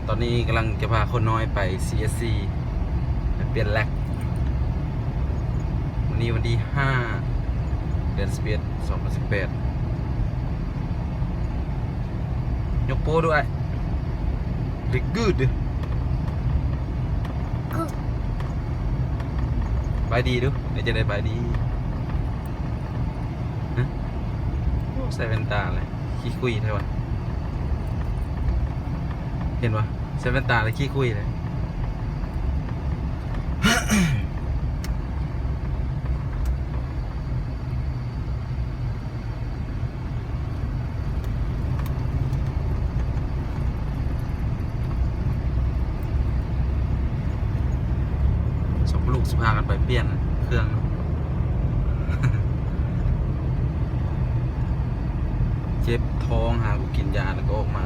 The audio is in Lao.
ຕອນນີ້ກຳລັງຈະພາຄົນນ້ອຍໄປ ຊີເອັສຊີ ໄປປ່ຽນແລັກ. ມື້ນີ້ວັນທີຫ້າ ເດືອນສິບເອັດ ສອງພັນສິບແປດ. ຍົກໂປ້ດ້ວຍ. Very good. ບາຍດີດູ. ເຮັດຈັ່ງໃດ ບາຍດີ. ຮະ? ໂອ້ ໃສ່ແວ່ນຕາແຫຼະ ຂີ້ຄຸຍແທ້ວະ. ເຫັນບໍ່? ໃສ່ແວ່ນຕາແລ້ວຂີ້ຄຸຍເລີຍ. ສອງລູກຊິພາກັນໄປປ່ຽນເຄື່ອງ. ເຈັບທ້ອງ ຫາກໍກິນຢາແລ້ວກໍອອກມາ.